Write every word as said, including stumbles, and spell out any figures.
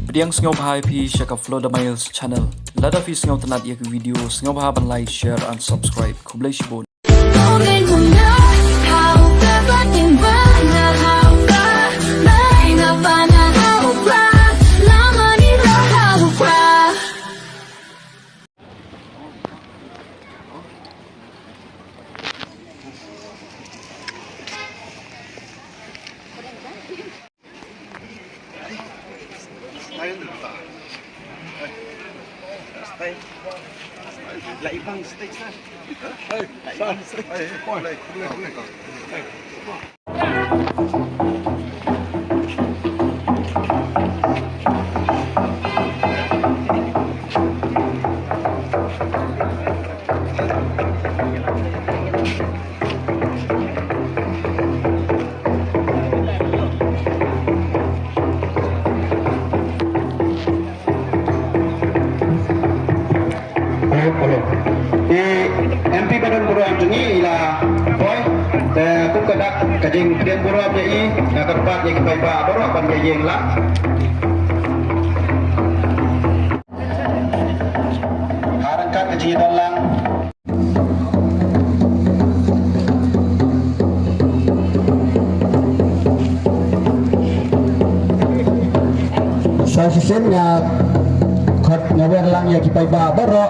Pdiang sngewbha ïa phi sha ka Flow the Miles channel. Lada phi sngewtynnat ïa ka video, sngewbha ban like, share and subscribe. Khublei shibun. Hello, hello. I M P ba don burom jong ngi i la poi. Te kum ka dak ka jingpdiang burom ïa i, nga kyrpad ïa ki paidbah baroh ban ïeng lang. Ha ryngkat ka jingdon lang. Sa shisien nga khot nga wer lang ïa ki paidbah baroh.